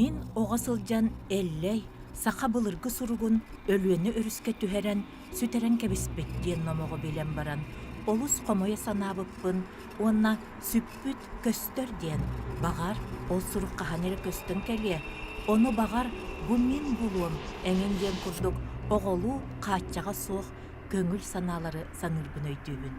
Мин оҕо сылдьан Эллэй саха былыргы суругун Өлүөнэ өрүскэ түһэрэн, сүтэрэн кэбиспит диэн номоҕу билэн баран, олус хомойо санаабыппын уонна сүппүт көстөр диэн, баҕар, ол сурук хаһан эрэ көстөн кэлиэ, ону баҕар бу мин булуом эҥин диэн курдук оҕолуу хааччаҕа суох көҥүл санаалары саныырбын өйдүүбүн.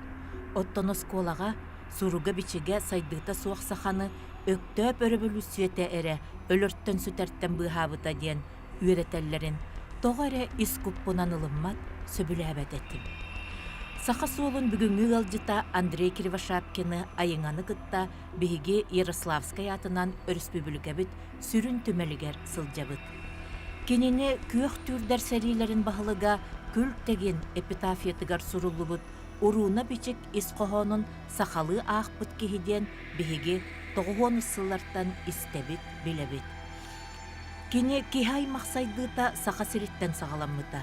Оттон оскуолаҕа суруга-бичигэ сайдыыта суох саханы Өктөөп өрөбөлүүссүйэтэ эрэ өлөртөн-сүтэртэн быыһаабыта диэн үөрэтэллэрин тоҕо эрэ ис куппунан ылыммат, сөбүлээбэт этим. Саха суолун бүгүҥҥү ыалдьыта Андрей Кривошапкины Айыҥаны кытта биһиги Ярославскай аатынан өрөспүүбүлүкэбит сүрүн түмэлигэр сылдьабыт. Кинини күөх түүрдэр сэриилэрин баһылыга Күл Тэгин эпитафиятыгар суруллубут урууна бичик ис хоһоонун сахалыы аахпыт киһи диэн биһиги тоҕуһуонус сыллартан истэбит, билэбит. Кини киһи аймах сайдыыта Саха сириттэн саҕаламмыта.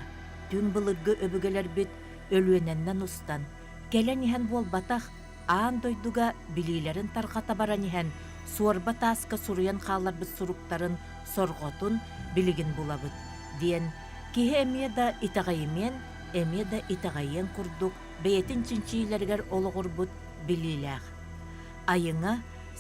Түҥ былыргы өбүгэлэрбит Өлүөнэннэн устан, кэлэн иһэн буолбатах, аан дойдуга билиилэрин тарҕата баран иһэн, суорба тааска суруйан хаалларбыт суруктарын сорҕотун билигин булабыт, диэн киһи эмиэ да итэҕэйимиэн, эмиэ да итэҕэйиэн курдук бэйэтин чинчийиилэригэр олоҕурбут билиилээх. Айыҥа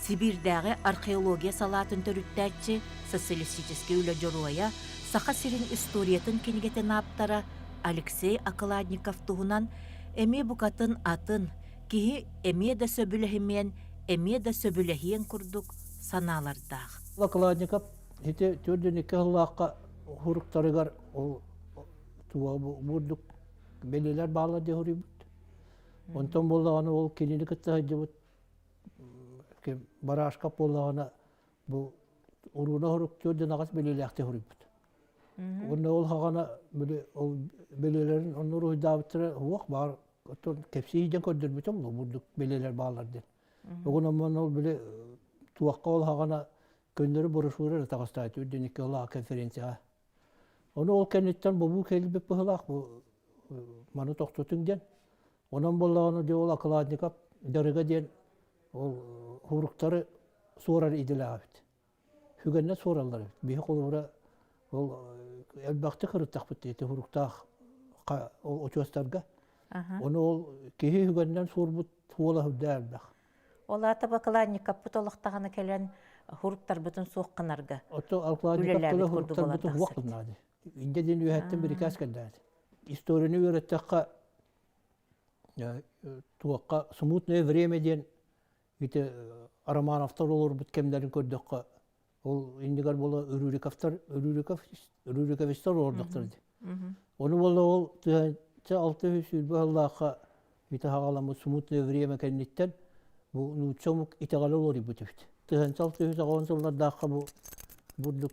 Сибиирдээҕи археология салаатын төрүттээччи, социалистическай үлэ дьоруойа, Саха сирин историятын кинигэтин ааптара Алексей Окладников туһунан эмиэ букатын атын, киһи эмиэ да сөбүлэһимиэн, эмиэ да сөбүлэһиэн курдук санаалардаах. Окладников ити 42 сыллаахха уһуруктарыгар ол туга бурдук бэлиэлэр бааллар диye хоруйбут. Онтон буоллаҕына ол кинини кытта сылдьыбыт барашка буоллаҕына бу урууна хоруктуур диэн аҕас бэлиэлээхтик хоруйбут. Уонна ол хаҕана били ол бэлиэлэрин онно уруһуйдаабыттара уох баар оттон кэпсии диэн көрдөрбүтүм ол бурдук бэлиэлэр бааллар диэн. Огон омон ол били туохха ол хаҕана көннөрү брошюра эрэ таҕыстаат үрдүн икки конференцияҕа. Ону ол кэнниттэн бобуу кэлбит быһылаах бу маны тохтотуҥ диэн. Онон буоллаҕына дьэ ол окладников дьарыга диэн ол хуруктары суорар идэлээх эбит. Сүгэннэ суораллар эбит. Биһи холобура ол элбэхтик ырыттахпыт ити хуруктаах ол очуостарга. Ону ол киһи үгэннэн суорбут суола үрдээ элбэх. Ол аата бакалавникаппыт олохтаҕына кэлэн хуруктарбытын суох гынарга Ото алкладникаптара хуруктарбытын суох гыннаады. Инде диэн үөһэттэн бирикээс кэллээт. Историяны үөрэттэххэ туохха смутное время диэн ити Романовтар олорбут кэмнэрин көрдөххө Ол иннигэр буола Рюриковтар, Рюриков, Рюриковичтар олордохтор ди. Ону буола ол 1620 сыллаахха ити хаҕаламмыт смутное время кэнниттэн бу нуучча омук итэҕэлэ олоруйбут эбит. 1690 сыллардаахха бу бурдук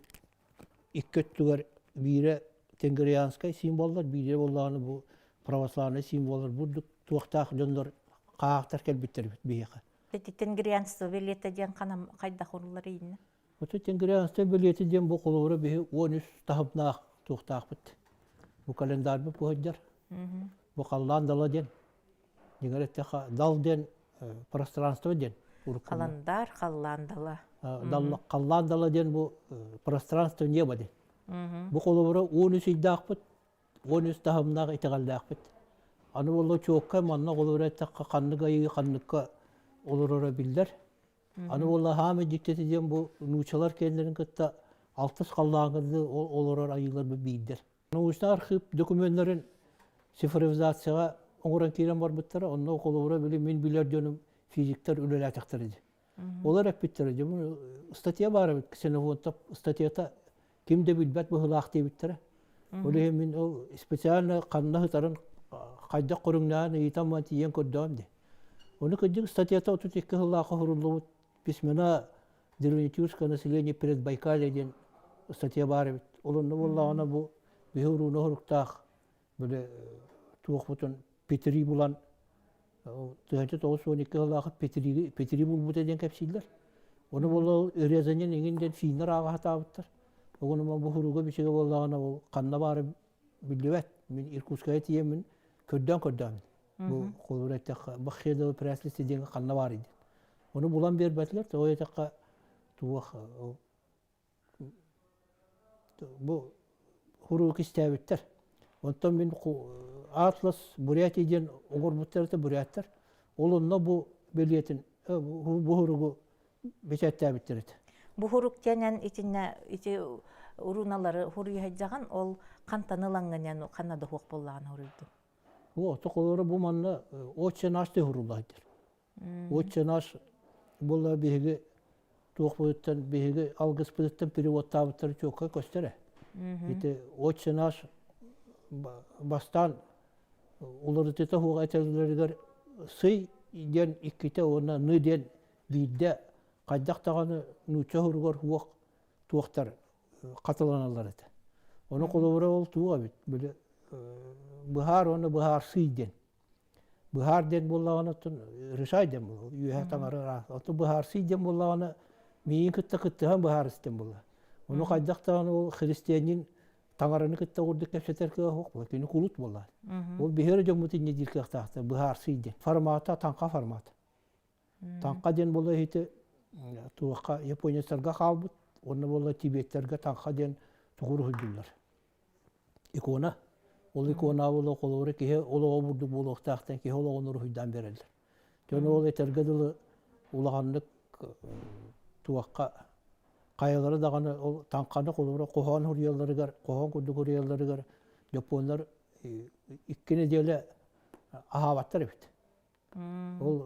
икки өттүгэр биирэ тенгрианскай символлар, биирэ буоллаҕына бу православнай символлар бурдук туохтаах дьоннор хаахтар кэлбиттэр эбит биһиэхэ. Ити тенгрианство билиэтэ диэн ханам хайдах уруллар ииннэ? Ити тенгрианство билиэтэ диэн бу холобура биһи 13 таһымнаах туохтаахпыт. Бу календарбыт бу сылдьар. Бу халлаан дала диэн. Дьиҥэр эттэххэ дал диэн пространство диэн. Халандар, халлаан дала. Халлаан дала диэн бу пространство небо диэн. Бу холобура 13 ыйдаахпыт, 13 таһымнаах итэҕэллээхпит. Аны буолла чуоккай манна олорор эттэххэ ханнык айыы ханныкка олороро биллэр. Аны буолла хаамай дьиктити диэн бу нуучалар кэллэрин кытта алтыс халлааҥҥа олорор айыылар бу биирдэр. Научнай архыып докумуоннарын цифровизацияҕа оҥорон киирэн барбыттара. Онно холобура били мин билэр дьонум физиктэр үлэлээтэхтэрэ дии. Олор эппиттэрэ дьэ бу статья баар эбит Ксенофонтов статьята ким да билбэт быһыылаах диэбиттэрэ. Ол иһин мин ол специально ханна сытарын хайдах көрүҥнээн ыйытан баран тиийэн көрдөҕүм дии. Ону кырдьык статьята 32 сыллаахха суруллубут письмена древнетюркское население Предбайкалья диэн статья баар эбит. Ол онно буоллаҕына бу биһи урууна соруктаах били туохпутун Петри булан 1992 сыллаахы Петри, Петри булбута диэн кэпсииллэр. Ону буолла Резанин иҥин диэн финнэр ааҕа сатаабыттар. Ону бу хуруга бичигэ буоллаҕына ол ханна баара биллибэт. Мин Иркутскайга тиийэммин көрдөөн көрдөөн. Бу холобура эттэххэ Баххедова пряслица диэн ханна баар диэн. Ону булан биэрбэтилэр. Тоҕо диэтэххэ туох Бу хурук истээбиттэр. Онтон мин Атлас Бурятия диэн оҥорбуттар этэ буряттар. Ол онно бу бэлиэтин бу хуругу бэчээттээбиттэр этэ. Бу хурук диэн итиннэ ити уруналары хуруйһайдьаҕан ол хантан ылаҥҥын ханна да хуох буоллаҕын хуруйду. О, тоқолоро бу манна отче наш хуруllаһдыр. Отче наш буолла биһиги туохпутуттан биһиги алгыспытыттан переводтаабыттары чуокка көстөрө. Ити отче наш бастаан уларытыта хуоҕа этэллэригэр сый диэн иккитэ уонна ны диэн биирдэ хайдах даҕаны нуучча хоругар хуох туохтар хатыланаллар этэ. Ону холобура ол туох эбит били быһаар уонна быһаарсый диэн. Быһаар диэн буоллаҕына оттон решай диэн буолла үөһэ таҥара оттон быһаарсый диэн буоллаҕына миигин кытта кыттыһан быһаарыс диэн буолла. Ону хайдах даҕаны ол христианин таҥараны кытта курдук кэпсэтэр кыах суох буолла кини кулут буолла. Ол биһиги дьоммут инньэ диир кыахтаахтар быһаарсый диэн. Формата таҥха формата. Таҥха диэн буолла иһити туохха японецтарга хаалбыт уонна буолла тибеттэргэ таҥха диэн тугу уруһуйдууллар. Икона. Ол икона буолла холобура киһи олоҕо бурдук буолуохтаахтан киһи олоҕун уруһуйдаан биэрэллэр. Дьон ол этэргэ дылы улаханнык туохха хайалара даҕаны ол таҥханы холобура хоһоон суруйалларыгар хоһоон курдук суруйалларыгар дьоппуоннар икки нэдиэлэ аһаабаттар эбит. Ол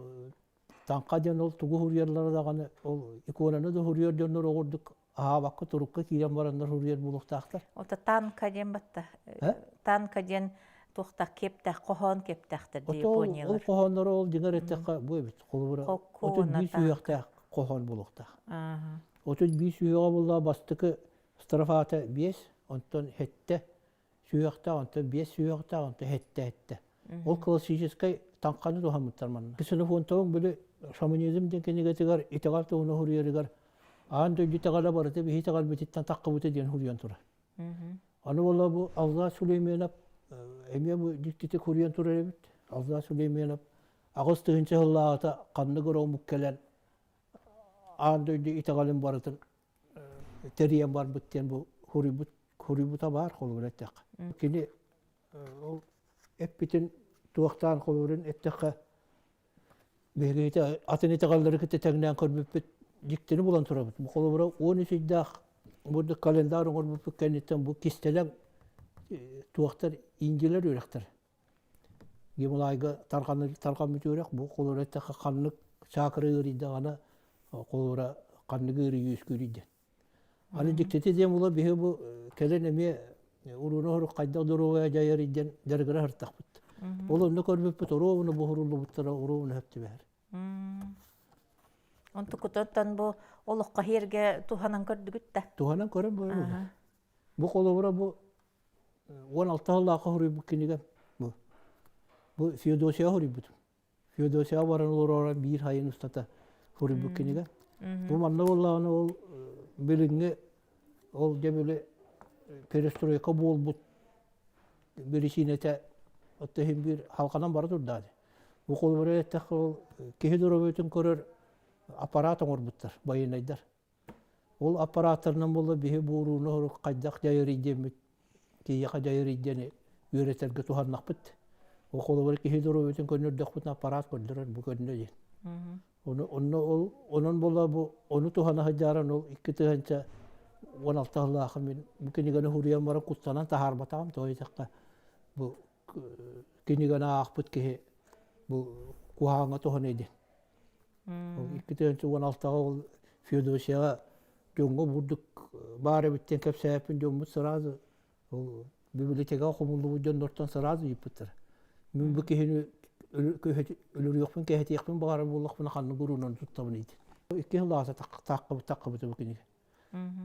таҥха диэн ол тугу суруйаллара даҕаны ол иконаны да суруйар дьоннор оҕурдук аһаабакка турукка киирэн бараннар суруйар буолуохтаахтар. Ото танка диэн батта. Танка диэн туохтах киэптээх хоһоон киэптээхтэр дии япониялар. Ол хоһоонноро ол дьиҥэр эттэххэ бу эбит. Холобура 31 сүһүөхтээх хоһоон буолуохтаах. 31 сүһүөҕэ буолла бастакы строфата биэс, онтон хэттэ сүһүөхтээх, онтон биэс сүһүөхтээх, онтон хэттэ хэттэ. Ол классическай таҥханы туһаммыттар манна. Ксенофонтовың били шаманизм диэн кинигэтигэр итэҕэл туһуна суруйарыгар аан дойду итэҕэлэ барыта биһи итэҕэлбититтэн таххыбыта диэн суруйан турар. Аны буолла бу Алла Сулейменов эмиэ бу дьиктитик суруйан турар эбит. Алла Сулейменов 8000 сыллааҕыта ханнык эрэ омук кэлэн аан дойду итэҕэлин барытын тэрийэн барбыт диэн бу хуруйбут хуруйбута баар холобур эттэххэ. Кини ол эппитин туохтаан холобурун эттэххэ биһиги атын итэҕэллэри кытта тэҥнээн көрбүппүт дьиктини булан турабыт. Бу холобура 13 ыйдаах бурдук календарь оҥорбуппут кэнниттэн бу кистэлэҥ туохтар индиялар үөрэхтэр Гималайга тарҕаммыт үөрэх бу холобура эттэххэ ханнык чакра ыарыйдаҕына холобура ханнык ыарыы үөскүүрүй диэн. Аны дьиктити диэн була биһи бу кэлин эмиэ урууна хорук хайдах доруобуйа дьайарый диэн дьарыгыра сыртахпыт. Ол онно көрбүппүт оруобуна буһуруллубуттара оруобуна сөп түбэһэр. Онтукутуттан бу олоххо иһэргэ туһанан көрдүгүт да? Туһанан көрөн бу. Бу холобура бу 16 сыллаахха суруйбут кинигэм бу. Бу Феодосия суруйбутум. Феодосияҕа баран олоророн биир сайын устата суруйбут кинигэ. Бу манна буоллаҕына ол билиҥҥи ол дьэ били перестройка буолбут биричиинэтэ оттон иһин биир халҕанан бара турдаҕа дии. Бу холобура эттэххэ ол киһи доруобуйатын көрөр аппарат оҥорбуттар байыаннайдар. Ол аппарааттарынан буолла биһи буорууну хайдах дьайарый диэммит, киһиэхэ дьайарый диэни үөрэтэргэ туһаннахпыт. Ол холобура киһи доруобуйатын көннөрдөхпүтүнэ аппараат көрдөрөр бу көннө диэн. Ону онно ол онон буолла бу ону туһана сылдьааран ол 2016 сыллаахы мин бу кинигэни суруйан баран куттанан таһаарбатаҕым тоҕо диэтэххэ бу кинигэни аахпыт киһи бу куһаҕаҥҥа туһаный диэн. Ол 2016-ҕа ол Феодосияҕа дьоҥҥо бурдук баар эбит диэн кэпсээппин дьоммут сразу ол библиотекаҕа хомуллубут дьоннортон сразу ыйыппыттара. Мин бу киһини өлөрүөхпүн кэһэтиэхпин баҕарар буоллахпына ханнык уруунан туттабын диэн. Икки сыл аата тааххыбыт бу кинигэ.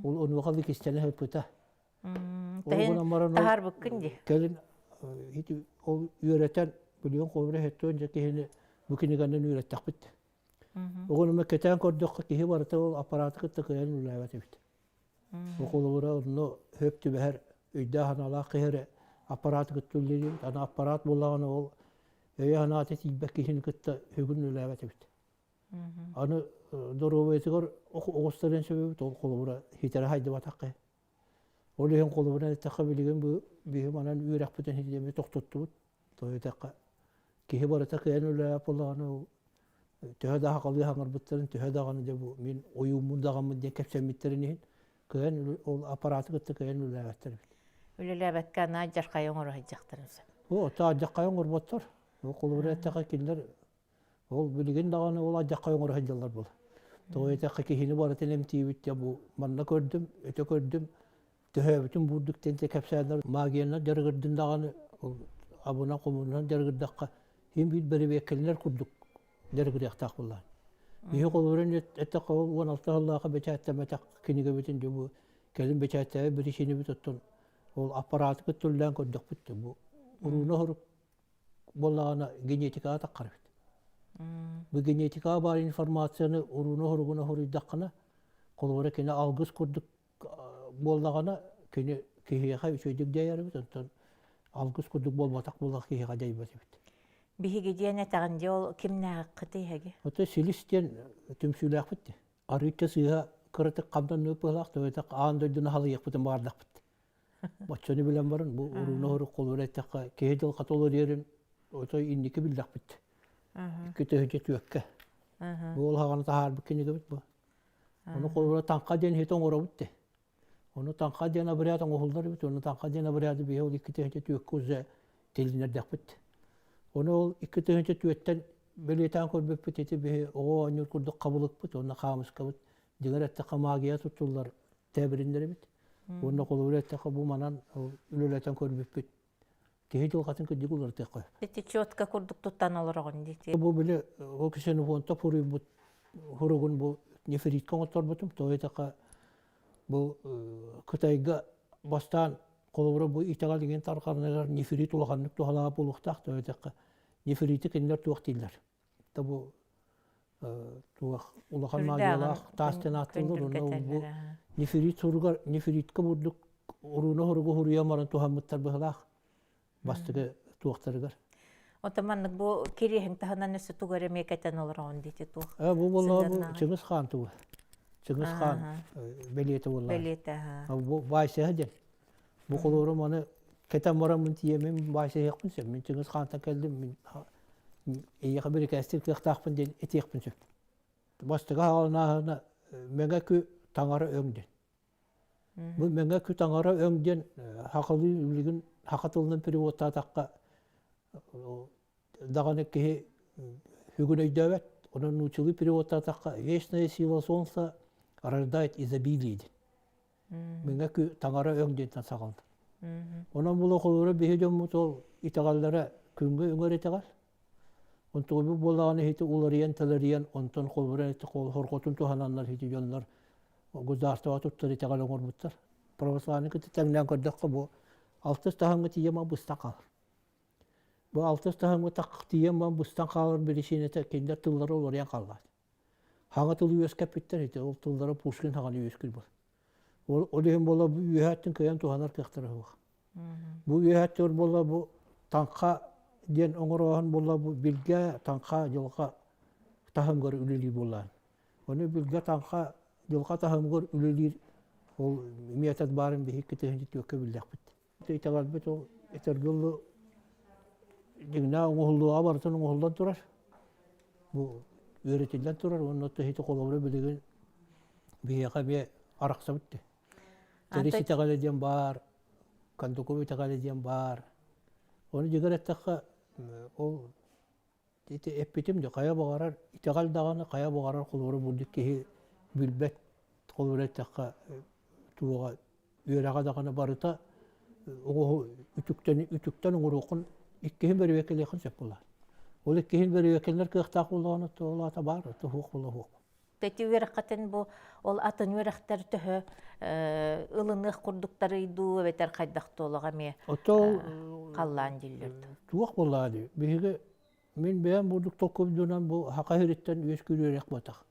Ол онуоха кистэлэ сыппыта. Таһаарбыккын дии. Кэлин ол үөрэтэн билигин холобура һөттүөн дьэ киһини бу кинигэнэн үөрэттэхпит. Оҕону кэтээн көрдөххө киһи барыта ол аппараты кытта кыайан үлэлээбэт эбит. Бу холобура онно хөп түбэһэр өйдөөх-санаалаах киһи эрэ аппараты кытта үлэлиир. Аны аппарат буоллаҕына ол өйө-санаата тиийбэт киһини кытта бүгүн үлэлээбэт эбит. Аны доруобуйатыгар оҕустарыан сөбүбүт ол холобура хитэрэ хайдыбатах киһи. Ол иһин холобурун эттэххэ билигин бу биһи манан үөрэхпитин итиэми тохтоттубут. Тоҕо диэтэххэ киһи барыта кыайан үлэлээбэт буоллаҕына ол төһө да сахалыы саҥарбыттарын, төһө даҕаны дьэ бу мин ойууммун даҕаммын диэн кэпсэммиттэрин иһин кыайан ол аппараты кытта кыайан үлэлээбэттэр эбит. Үлэлээбэккэ аны алдьархайы оҥоро сылдьахтарын сөп. Оо, оттон алдьархайы оҥорботтор. Ол холобура эттэххэ кинилэр ол билигин даҕаны ол алдьархайы оҥоро сылдьаллар буолар. Тоҕо диэтэххэ киһини барытын эмтиибит дьэ бу манна көрдүм, өтө көрдүм, төһөөбүтүм бурдук диэн кэпсээннэр магиянан дьарыгырдын даҕаны ол абынан хомунан дьарыгырдахха син биир бэрэбиэркэлэнэр курдук дьарыгырыахтаах буоллаҕа. Биһи холобурун эттэххэ ол 16 сыллаахха бэчээттэммэтэх кинигэбитин дьэ бу кэлин бэчээттээбит биричиинэбит оттон ол аппарааты кытта үлэлээн көрдөхпүт да бу урууна хорук буоллаҕына генетикаҕа таххар эбит. Бу генетикаҕа баар информацияны урууна хоругуна хоруйдаххына холобура кини алгыс курдук буоллаҕына кини киһиэхэ үчүгэйдик дьайар эбит, онтон алгыс курдук буолбатах буоллах киһиэхэ дьайбат эбит. Биһиги диэн этэҕин дии ол кимнээххитий эһиги? Ото силис диэн түмсүүлээхпит дии. Арыычча сыыһа кыратык хамданныыр быһалаах, төбөтөх аан дойдуну халыйыахпытын баҕардахпыт. Оччону билэн баран бу урууна хорук холура эттэххэ киһи дьылҕата олоруйарын ото инники биллэхпит. 2 түөккэ. Бу ол хаҕаны таһаарбыт кинигэбит бу. Ону холобура таҥха диэн иһити оҥоробут дии. Ону таҥха диэн обряд оҥоһуллар эбит. Ону таҥха диэн обряды биһи ол 2 тыһыынча 4-кэ уже тилиннэрдэхпит. Ону ол 2 тыһыынча 4-тэн бэлиэтээн көрбүппүт ити биһи оҕо оонньуур курдук хабылыкпыт уонна хаамыскабыт дьиҥэр эттэххэ магия туттуллар тээбириннэр эбит. Уонна холобура эттэххэ бу манан үлэлэтэн көрбүппүт киһи дьылҕатын кырдьык уларытыахха. Ити четко курдук туттан олороҕун дии. Бу били ол Ксенофонтов суруйбут суругун бу нефритка оҥотторбутум. Тоҕо диэтэххэ бу Кытайга бастаан холобура бу итэҕэл иҥин тарҕаныгар нефрит улаханнык туһалаах буолуохтаах. Тоҕо диэтэххэ нефрити кинилэр туох дииллэр. Бу туох улахан магиялаах таас диэн ааттыыллар уонна бу нефрит суругар нефритка бурдук урууна хоругу хуруйан баран туһаммыттар быһылаах бастакы туохтарыгар. Оттон маннык бу кириэһиҥ таһынан өссө тугу эрэ эмиэ кэтэн олороҕун диэти туох Бу буоллаҕа бу Чыҥыс хаан тугу. Чыҥыс хаан бэлиэтэ буоллаҕа. Бэлиэтэ Бу баайсыһа диэн. Бу холуорум аны кэтэн бараммын тиийэммин баайсыһыахпын сөп. Мин Чыҥыс хаантан кэллим, мин эйиэхэ бирикээстиир кыахтаахпын диэн этиэхпин сөп. Бастакы хаалынааһына Мэҥэ кү таҥара өҥ диэн. Бу Мэҥэ кү таҥара өҥ диэн сахалыы билигин саха тылынан переводтаатахха даҕаны киһи бүгүн өйдөөбөт. Онон нууччалыы переводтаатахха вечная сила солнца рождает изобилие диэн. Мэҥэ кү таҥара өҥ диэнтэн саҕаланар. Онон бу холобура биһи дьоммут ол итэҕэллэрэ күҥҥэ үҥэр итэҕэл. Онтугу буоллаҕына иһити уларыйан-тэлэрийэн, онтон холобура хорҕотун туһананнар ити дьоннор государствоҕа туттар итэҕэл оҥорбуттар. Православнай кытта тэҥнээн көрдөххө бу алтыс таһымҥа тиийэн баран быстан хаалар. Бу алтыс таһымҥа тиийэн баран быстан хаалар биричиинэтэ кинилэр тыллара уларыйан хааллаат. Хаҥа тылы үөскэппиттэр ити ол тыллара Пушкин хаҕаны үөскүүр буолар. Ол, ол иһин буола бу үөһээттэн кыайан туһанар кыахтара суох. Бу үөһээттэр буола бу таҥха диэн оҥорооһун буола бу билгэ таҥха дьылҕа таһымыгар үлэлиир буоллаан. Ону билгэ таҥха дьылҕа таһымыгар үлэлиир ол метод баарын биһикки 1004-кэ биллэхпит. Итэҕэлбит ол этэргэ дылы дьиҥнээх оҥоһуллуоҕа барытын оҥоһуллан турар. Бу үөрэтиллэн турар уонна ити холобура билигин биһиэхэ эмиэ арахсабыт дии. Тэрис итэҕэлэ диэн баар, Кондуков итэҕэлэ диэн баар. Ону дьиҥэр эттэххэ ол Ити эппитим дьэ хайа баҕарар итэҕэл даҕаны хайа баҕарар холобура бурдук киһи билбэт холобура эттэххэ туоҕа үөрэҕэ даҕаны барыта оҕоһу үтүктэн үтүктэн оҥоруоххун иккиһин бэрэбиэркэлиэххин сөп буолар. Ол иккиһин бэрэбиэркэлэнэр кыахтаах буоллаҕына то ол аата баар, то суох буола суох. Ити үөрэххитин бу ол атын үөрэхтэр төһө ылыныах курдуктарый дуу эбэтэр хайдах туолаҕа эмиэ халлаан дииллэр дуу? Туох буоллаҕа дии биһиги мин бэйэм бурдук толкуйдунан бу саха сириттэн үөскүүр үөрэх буотах.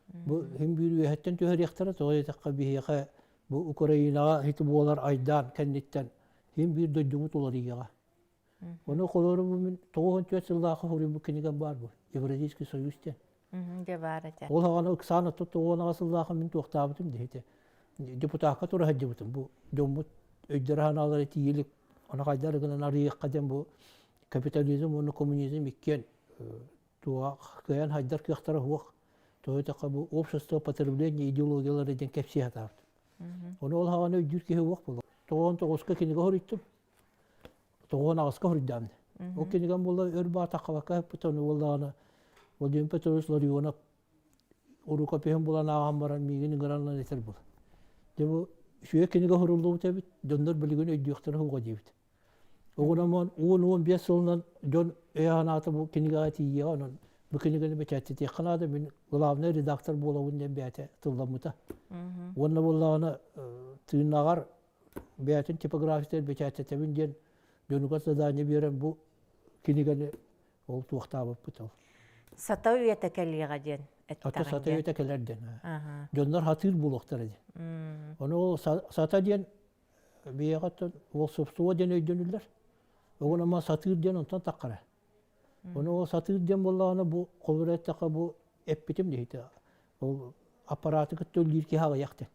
Бу син биир үөһэттэн түһэриэхтэрэ тоҕо диэтэххэ биһиэхэ бу Украинаҕа ити буолар айдаан кэнниттэн син биир дойдубут уларыйыаҕа. Ону холобура бу мин 94 сыллаахха суруйбут кинигэм баар бу Евразийский союз диэн. Дьэ баар этэ. Ол аҕаны ыксаан отут 98 сыллаахха мин туохтаабытым диэхите. депутакка тура сылдьыбытым. Бу дьоммут өйдөрө-санаалара тиийэ илик, ону хайдах гынан арыйыахха диэн бу капитализм уонна коммунизм иккиэн туох кыайан хайдар кыахтара суох. Тоҕо диэтэххэ бу общество потребления идеологиялара диэн кэпсии сатаабыт. Ону ол хаҕана өйдүүр киһи суох буолла. 99-ка кинигэ хоруйдум. 98-ка хоруйдаам. Ол кинигэм буолла өр баатаххабакка ыппыт ону буоллаҕына Владимир Петрович Ларионов рукопиһын булан ааҕан баран миигин ыҥыран ылан этэр буол. Дьэ бу үчүгэй кинигэ суруллубут эбит, дьоннор билигин өйдүөхтэрэ суоҕа диэбит. Оҕунамон 10-15 сылынан дьон өйө-санаата бу кинигэҕэ тиийиэҕэ, онон бу кинигэни бэчээттэтиэххэ наада, мин главнай редактор буолабын диэн бэйэтэ тылламмыта. Уонна буоллаҕына тыыннаҕар бэйэтин типографиятыгар бэчээттэтэбин диэн дьонугар задание биэрэн бу кинигэни ол туохтаабыппыт ол. Сата үйэтэ кэлиэҕэ диэн Ата сата үйэтэ кэлэр диэн. Дьоннор хатыыр буолуохтара диэн. Ону ол сата диэн биһиэхэ волшебство диэн өйдөнүллэр. Оҕун ама сатыыр диэн онтон таххара. Ону ол сатыыр диэн буоллаҕына бу холобур эттэххэ бу эппитим диһитэ. Ол аппараты кытта үллүүр киһи аҕыйах диэн.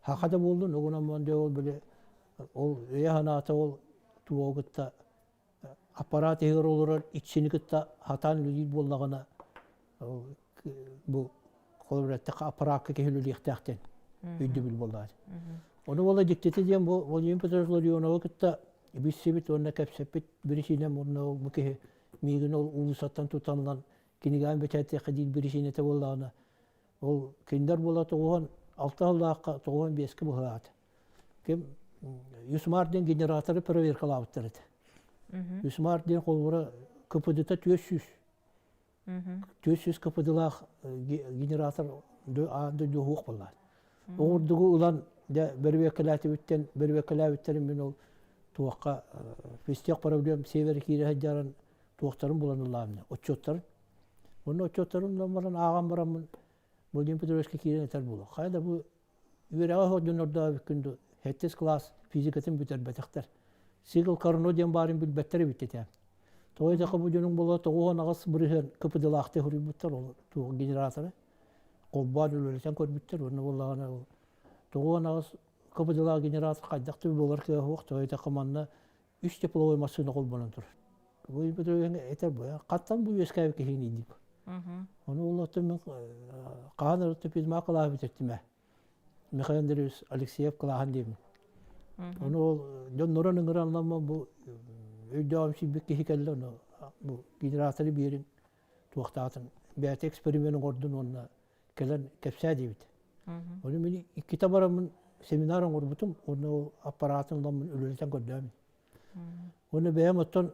Хаха да буоллун, оҕун ама ол били ол өйө санаата ол туоҕу кытта аппарат иһигэр олорор иччини кытта хатаан үлэлиир буоллаҕына бу холобур эттэххэ аппараакка киһи үлэлиэхтээх диэн өйдөбүл буоллаҕа. Ону буола дьиктитэ диэн бу Владимир Петрович Ларионовы кытта билсибит уонна кэпсэппит биричиинэм уонна ол бу киһи миигин ол уулуссаттан тутан кинигэҕин бэчээттиэххэ диир биричиинэтэ буоллаҕына ол кинилэр буола 96 сыллаахха 95-кэ быһылаата. Ким Юсмар диэн генераторы проверкалаабыттар этэ. Юсмар диэн холобура КПД-та 400. 400 КПД-лаах генератор аан дойду уһуох буоллаат. Оҕурдугу ылан дьэ бөрүөккэлээтибиттэн бөрүөккэлээбиттэрин мин ол туохха физтех проблем север киирэ сылдьарын туохтарын булан ыллаабына отчуоттарын. Онно отчуоттарын ылан баран ааҕан бараммын Владимир Петровичка киирэн этэр буолуо. Хайа да бу Үөрэҕэ суох дьон ордообүккүн дуу, сэттис кылаас физикатын бүтэрбэтэхтэр. Сигл Карно диэн баарын билбэттэр эбит этэ. Тоҕо диэтэххэ бу дьонуҥ буола 98% КПД-лаахтыы суруйбуттар ол туох генераторы. Холбоон үлэлэтэн көрбүттэр уонна буоллаҕына ол 98 КПД-лаах генератор хайдах да буолар кыаҕа суох. Тоҕо диэтэххэ манна үс тепловой массыына холбонон турар. Бу этэр бу хаттан бу үөскээбит киһини дип. Ону ол мен хаан өртө пизма кылааһы бүтэртим Михаил Андреевич Алексеев кылааһын диэмин. Ону ол дьоннорон ыҥыранламма бу өйдөөҕүм сийбит киһи кэллэ ону бу генераторы биэрин туохтаатын бэйэтэ эксперимент оҥордун уонна кэлэн кэпсээ диэбит. Ону мин иккитэ бараммын семинар оҥорбутум уонна ол аппараатын ыламмын үлэлэтэн көрдөөмүн. Уонна бэйэм оттон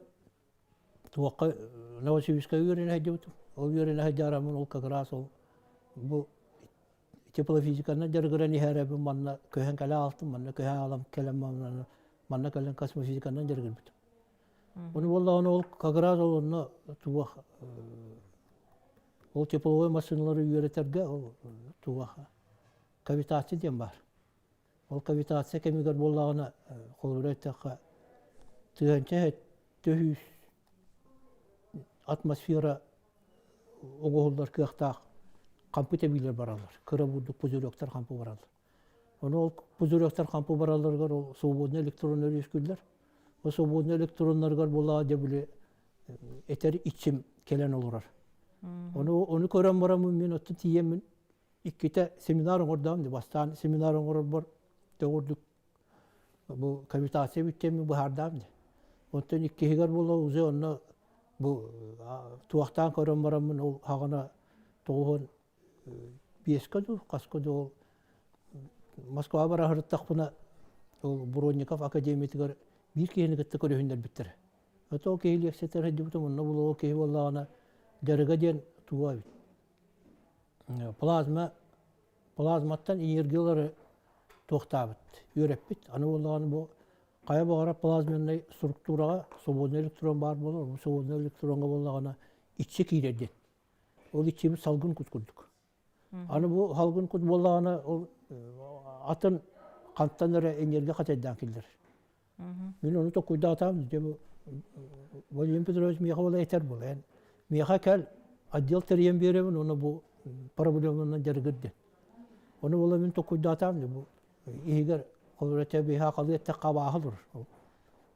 туохха Новосибирскайга үөрэнэ сылдьыбытым. Ол үөрэнэ сылдьараммын ол как раз ол бу теплофизиканан дьарыгыран иһээрэбин манна көһөн кэлэ аалтым, манна көһөн аалам кэлэн манна манна кэлэн космофизиканан дьарыгырбытым. Ону буоллаҕына ол как раз ол онно туох Ол тепловой массыыналары үөрэтэргэ ол туох кавитация диэн баар. Ол кавитация кэмигэр буоллаҕына, холобура эттэххэ, тыһыынча төһүүс атмосфера оҥоһуллар кыахтаах хампы тэбиилэр бараллар. Кыра бурдук пузыректар хампы бараллар. Ону ол пузыректар хампы баралларыгар ол свободный электроннар үөскүүллэр. Ол свободный электроннарыгар буоллаҕа дьэ били этэр иччим кэлэн олорор. Ону ону көрөн бараммын мин оттон тиийэммин иккитэ семинар оҥордоом ди бастаан семинар оҥорорбор төҕүрдүк бу кавитация бүттэммин быһаардаам ди. Оттон иккиһигэр буола уже онно бу туохтаан көрөн бараммын ол хаҕана тоҕуһун биэскэ дуу, хаска дуу ол Москваҕа бара сырыттахпына ол Бронников академиятыгар биир киһини кытта көрүһүннэрбиттэрэ. Это ол киһи лиэксийэтигэр сылдьыбытым, онно булуо киһи буоллаҕына дьарыга диэн туга эбит. Плазма плазматтан энергиялары туохтаабыт, үөрэппит. Аны буоллаҕына бу хайа баҕарар плазменнай структураҕа свободный электрон баар буолар, бу свободный электроҥҥа буоллаҕына иччи киирэр диэн. Ол иччибит салгын кут курдук. Аны бу салгын кут буоллаҕына ол атын хантан эрэ энергия хатайдаан киллэрэр. Мин ону токуйдаатаам дьэ бу Владимир Петрович миэхэ буола этэр буола эн миэхэ кэл отдел тэрийэн биэрэбин уонна бу проблеманан дьарыгыр диэн. Ону буола мин токуйдаатаам дьэ бу. Иһигэр холобура биһа халыы эттэххэ абааһы олорор. Ол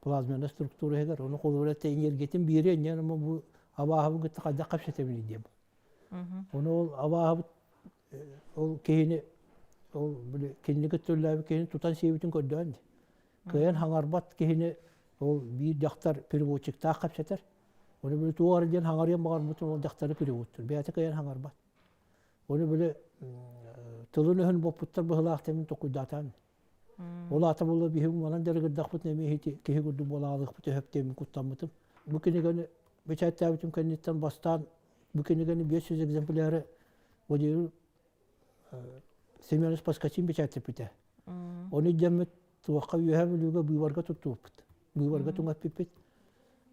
плазменная структура иһигэр ону холобура энергиятын биэриэ инньэ бу абааһыбын кытта хайдах кэпсэтэбиний диэн. Ону ол абааһыбыт ол киһини ол били кинини кытта үлэлээбит киһини тутан сиэбитин көрдөөн дии. Кыайан хаҥарбат киһини ол биир дьахтар переводчиктаах кэпсэтэр. Ону били туох эрэ диэн хаҥарыан баҕарбытын ол дьахтары переводтуур. Бэйэтэ кыайан хаҥарбат. Ону били тылын-өһүн боппуттар быһылаах диэн токуйдаатаан. Ол аата буолла биһи манан дьарыгырдахпыт эмиэ ити киһи курдук буолаалыахпыт өһөп диэммин куттаммытым. Бу кинигэни бэчээттээбитим кэнниттэн бастаан бу кинигэни 500 экземпляры Владимир Семенович Поскачин бэчээттиппитэ. Ону дьэммит туохха Үөһээ Бүлүүгэ быыбарга туттубуппут. Быыбарга түҥэппиппит.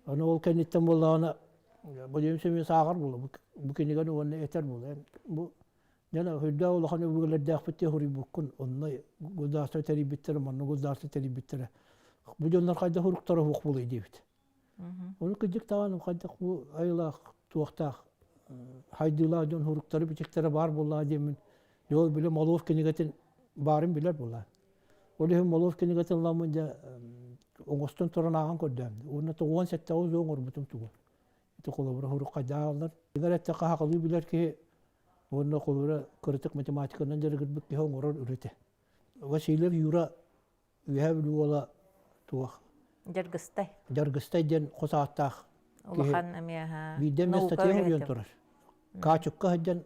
Аны ол кэнниттэн буоллаҕына Владимир Семенович ааҕар буолла бу кинигэни уонна этэр буолла. Бу дьэ үрдээх улахан өбүгэлэрдээхпит диэн суруйбуккун, онно государство тэрийбиттэрэ, манна государство тэрийбиттэрэ. Бу дьоннор хайдах уруктара суох буолуой диэбит. Ону кырдьык даҕаны хайдах бу айылаах туохтаах хайдыылаах дьон уруктары-бичиктэрэ баар буоллаҕа диэммин, дьэ ол били Молов кинигэтин баарын билэр буоллаҕа. Ол иһин Молов кинигэтин ыламмын дьэ оҥостон туран ааҕан көрдөөн. Уонна 97 сыл оҥорбутум тугу. Ити холобура урук хайдах ааҕаллар. Дьиҥэр эттэххэ сахалыы билэр киһи уонна холобура кыратык математиканан дьарыгырбыт киһи оҥорор үлэтэ. Васильев Юра Үөһээ Бүлүү уола туох? Дьаргыстай. Дьаргыстай диэн хос ааттаах Улахан эмиэ биирдэ эмиэ статья суруйан турар. Каачукка сылдьан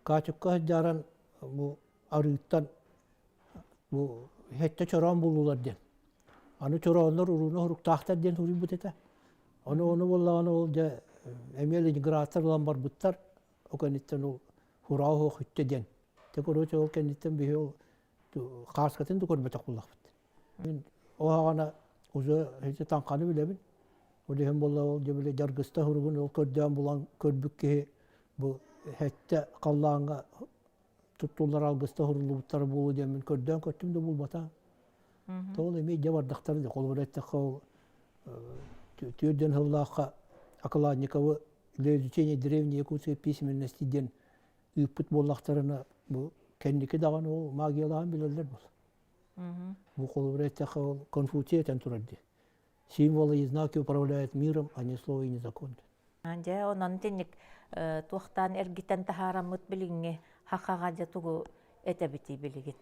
Каачукка сылдьааран бу арыыттан бу сэттэ чороон буллулар диэн. Аны чорооннор урууна уруктаахтар диэн суруйбут этэ. Ону ону буоллаҕына ол дьэ эмиэ Ленинградтар ылан барбыттар. Ол кэнниттэн ол хураҕа суох үттэ диэн. Те короче ол кэнниттэн биһи ол хааскатын да көрбөтөх буоллахпыт. Мин ол аҕана уже ити таҥханы билэбин. Ол иһин буолла ол дьэ били дьаргыста суругун ол көрдөөн булан көрбүт киһи бу сэттэ халлааҥҥа туттуллар алгыста суруллубуттара буолуо диэммин көрдөөн көртүм да булбатаҕым. Тоҕо эмиэ дьэ бардахтара да холобура эттэххэ ол түөрдэн сыллаахха Окладниковы для изучения древней якутской письменности диэн ыыппыт буоллахтарына бу кэнники даҕаны ол магиялаан билэллэр буол. Бу холобура эттэххэ ол Конфуций этэн турар дии. Символы и знаки управляют миром, а не слово и не закон. Дьэ, онон итинник туохтаан эргитэн таһаараммыт билиҥҥи хахаҕа дьэ тугу этэбитий билигин?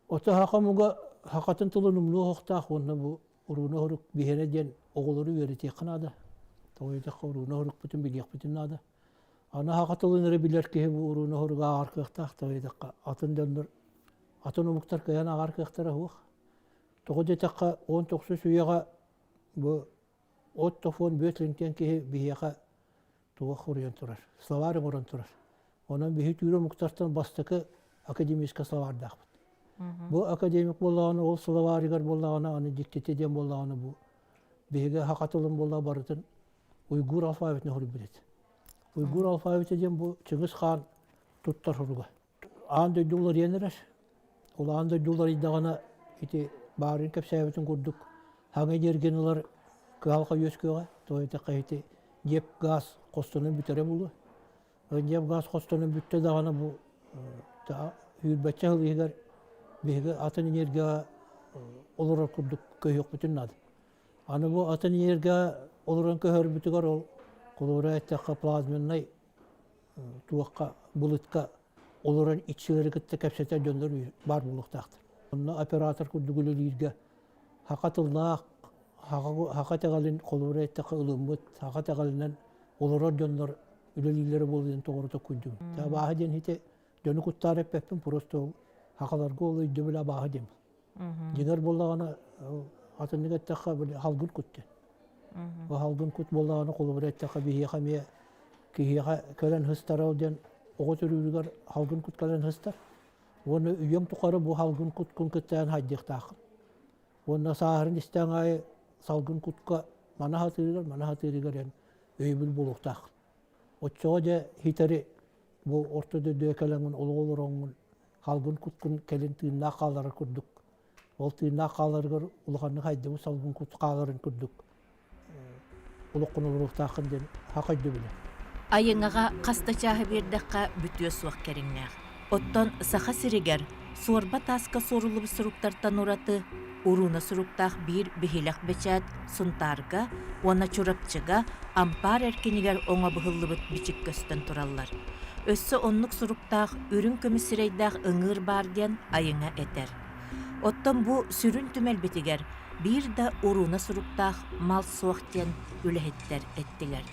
Ото хаха муга хахатын тылын умнуо охтаах уонна бу урууна хорук биһэрэ диэн оҕолору үөрэтиэххэ наада. Тоҕо диэтэххэ урууна хорукпутун билиэхпитин наада. Аны саха тылын эрэ билэр киһи бу урууну хоруга ааҕар кыахтаах, тоҕо диэтэххэ атын дьоннор, атын омуктар кыайан ааҕар кыахтара суох. Тоҕо диэтэххэ, 19 үйэҕэ бу Отто фон Бөтлин диэн киһи биһиэхэ туох суруйан турар, словарь оҥорон турар. Онон биһи түүр омуктартан бастакы академическай словардаахпыт. Бу академик буоллаҕына, ол словарыгар буоллаҕына, аны дьиктитэ диэн буоллаҕына бу биһиги саха тылын буоллаҕа барытын уйгур алфавитын суруйбут этэ. Уйгур алфавита диэн бу Чыҥыс хаан туттар суруга. Аан дойду уларыйан эрэр. Ол аан дойду уларыйдаҕына ити баарын кэпсээбитин курдук хаҥа энергияны ылар кыһалҕа үөскүөҕэ. Тоҕо диэтэххэ ити ньиэп-гаас хостонон бүтэрэ буолуо. Ньиэп-гаас хостонон бүттэ даҕаны бу сүүрбэччэ сыл иһигэр биһиги атын энергияҕа олорор курдук көһүөхпүтүн наада. Аны бу атын энергия олорон көһөрбүтүгэр ол холобура эттэххэ плазменнай туохха былытка олорон иччилэри кытта кэпсэтэр дьоннор баар буолуохтаахтар. Онно оператор курдук үлэлииргэ саха тыллаах, саха итэҕэлин холобура эттэххэ ылыммыт, саха итэҕэлинэн олорор дьоннор үлэлииллэрэ буолуо диэн тоҕо токкуйдум. Абааһы диэн ити дьону куттаары эппэппин, просто ол сахаларга ол өйдөбүл абааһы диэн. Дьиҥэр буоллаҕына, атыннык эттэххэ, били халгын кут диэн. Бу халгын кут буоллаҕына, холобура эттэххэ, биһиэхэ эмиэ киһиэхэ кэлэн сыстара ол диэн оҕо төрүүрүгэр халгын кут кэлэн сыстар. Уонна үйэҥ тухары бу халгын куткун кытта эн хайдыахтааххын. Уонна сааһырын истэҥ аайы салгын кутка мана хатыырыгар, мана хатыырыгар эн өйөбүл буолуохтааххын. Оччоҕо дьэ хитэри бу орто дойдуга кэлэҥҥин олоҕу олороҥҥун халгын куткун кэлин тыыннаах хаалларар курдук ол тыыннаах хааларыгар улаханнык хайдыбыт салгын кут хааларын курдук олоххун олоруохтааххын диэн саха өйдөбүлэ. Айыҥаҕа хас да чааһы биэрдэххэ бүтүө суох кэриҥнээх. Оттон Саха сиригэр суорба тааска суоруллубут суруктартан ураты урууна суруктаах биир биһилэх бэчээт Сунтаарга уонна Чурапчыга ампаар эркинигэр оҥо быһыллыбыт бичик көстөн тураллар. Өссө оннук суруктаах үрүҥ көмүс сирэйдээх ыҥыыр баар диэн Айыҥа этэр. Оттон бу сүрүн түмэлбитигэр биир да урууна суруктаах мал суох диэн үлэһиттэр эттилэр.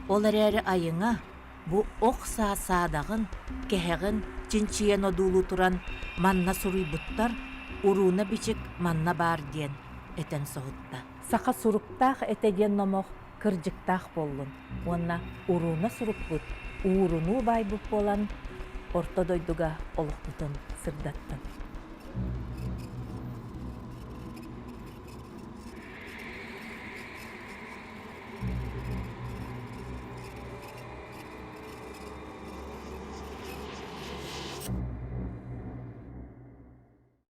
Ол эрээри Айыҥа бу ох саа саадаҕын, кэһэҕин чинчийэн одуулуу туран манна суруйбуттар, урууна бичик манна баар диэн этэн соһутта. Саха суруктаах этэ диэн номох кырдьыктаах буоллун уонна урууна сурукпут уурунуу баайбыт буолан орто дойдуга олохпутун сырдаттын.